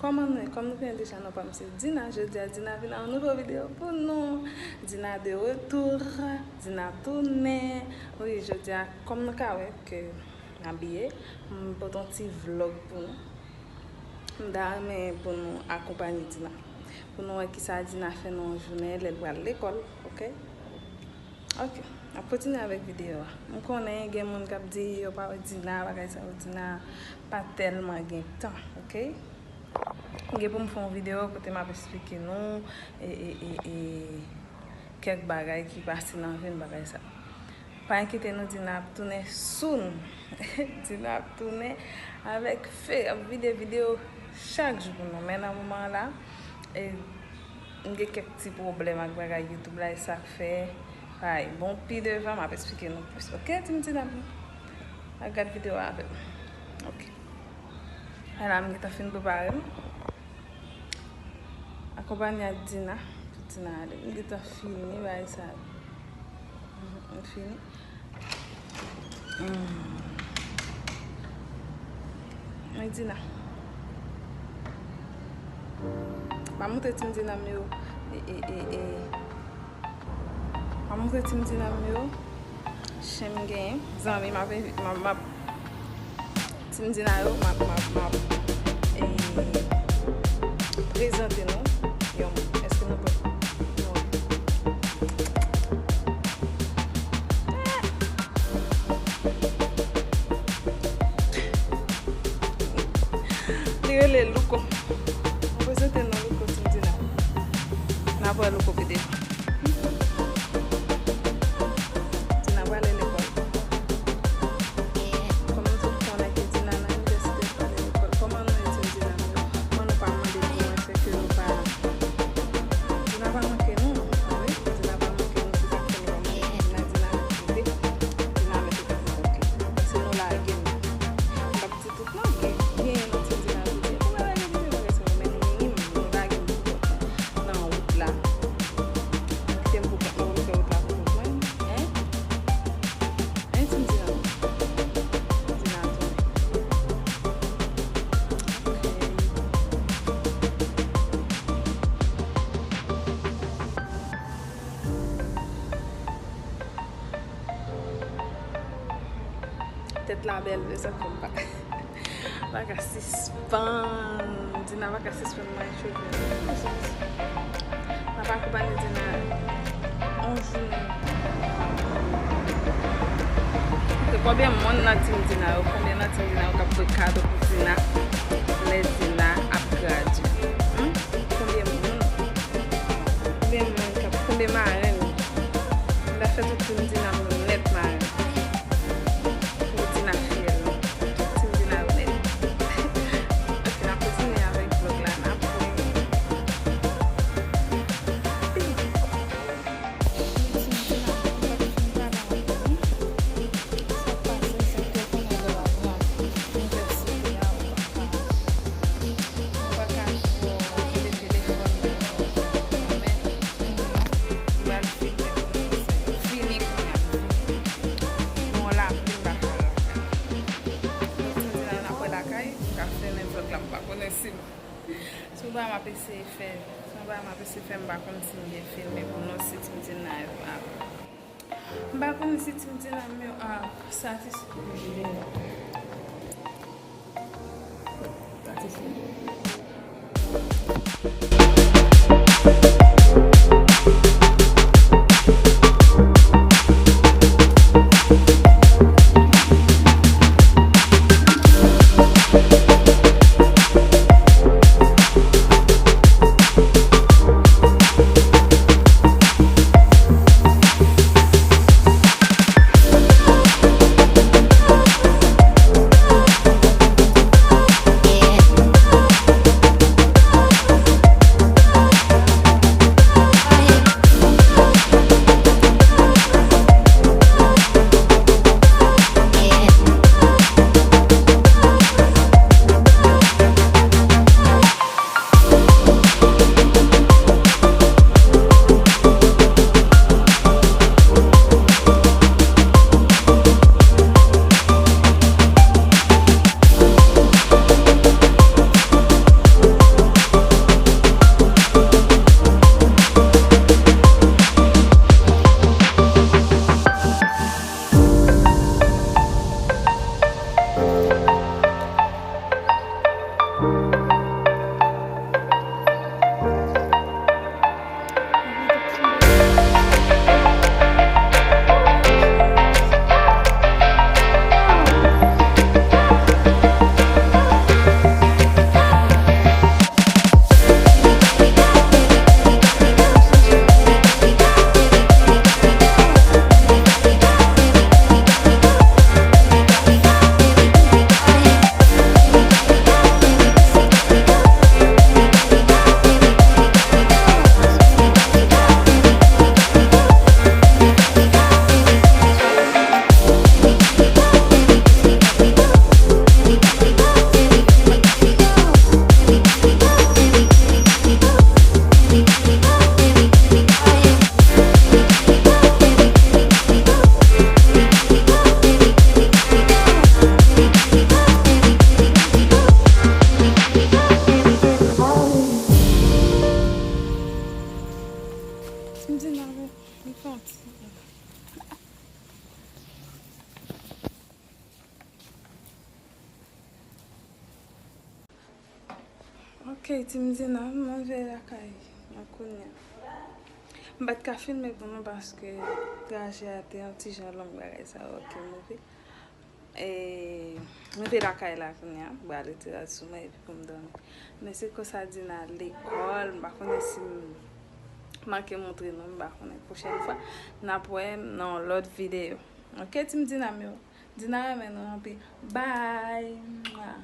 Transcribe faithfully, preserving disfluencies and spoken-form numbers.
Kòman nou ye? Kòm nou konnen deja, non pa m se Dina. Jodi a, Dina vin ak yon nouvo videyo pou nou. Dina de retour, Dina tounen. Wi, jodi a, kòm nou ka wè ke m abiye, m pote yon ti vlog pou nou. M ta renmen pou nou akonpanye Dina. Pou nou wè kisa Dina fè nan yon jounen lè l pral lekòl, oke? Ok, n ap kontinye avèk videyo a. M konnen gen moun k ap di yo pa wè Dina, bagay sa yo, Dina pa tèlman gen tan, oke? M gen pou m fè yon videyo kote m ap esplike nou e, e, e, e, kèk bagay ki pase nan vi m, bagay sa. Pa enkyete nou, Dina ap tounen soon. Dina ap tounen avèk fe, ap vide videyo chak jou pou nou. Men nan moman an la, e, m gen kèk ti pwoblèm ak bagay YouTube la, e sa k fè, ay, bon, pi devan, m ap esplike nou plis. Oke, Team Dina? Al gad videyo a avè m. Oke. Ala, m gentan fin prepare m. Akonpanye ak Dina. Pou Dina ale. M gentan fini bagay sa. M fini. Mm. Mwen Dina. M ap montre Team Dina m yo. E, e, e, e. M ap montre Team Dina m yo. Chen m genyen. Zanmi, m ap, m ap, m ap Team Dina yo, m ap, m ap, m ap, e, prezante nou yon moun. Èske nou prè? Nou. Li rele Louko. Mwen prezante nou Louko, Team Dina. N ap wè Louko pede. Dina prale lekòl. Kòm nou tout konnen ke Dina nan inivèsite, l prale lekòl. Kòman nou ye, Team Dina m yo? Kòman nou pa mande pou mwen, sèke nou pa Dina pa manke nou, wi. Dina pa manke nou, se sa k fè nou pa manke Dina. Dina rete. Dina mèt rete pou oke. Paske nou lage m. M p ap di tout non, gen, gen nan Team Dina yo, gen. Kòman lage videyo bagay sa yo, men nou menm, nou lage m pou kont mwen nan wout la. Nou kite m pou kont mwen, pou m fè wout la pou kont mwen. Hein? Hein, Team Dina? Dina tounen. Tèt la bèl, mezanmi, m pa, pa ka sispann. Dina pa ka sispann manje cheve. N ap akonpanye Dina yon jounen. Se konbyen moun nan Team Dina yo? Konbyen nan Team Dina yo k ap voye kado pou Dina lè Dina ap gradye? Hmm? Konbyen moun? Konbyen moun k ap, konbyen marenn? M ta fè tout Team Dina m yo nèt marenn. Pou Dina fiyèl. Team Dina yo nèt. Ok, n ap kontinye avèk vlog la, n ap wè. Si w pa m ap eseye fè, si w pa m ap eseye fè, m pa konn si m gen filme pou nou, si Team Dina yo ap. M pa konn si Team Dina m yo ap satisfè. Satisfè. M di nan men, m fatige. Ok, Team Dina, m rive lakay mwen kounye a. M pa t ka filme pou nou paske trajè a te yon ti jan long, bagay sa yo te move. E, m rive lakay la kounye a, m pral retire l sou mwen epi pou m dòmi. Men se konsa Dina al lekòl, m pa konnen si m manke montre nou, m pa konnen. Pwochèn fwa, n ap wè m nan yon lòt videyo. Ok, Team Dina m yo? Dina renmen nou anpil. Bye! Mwa.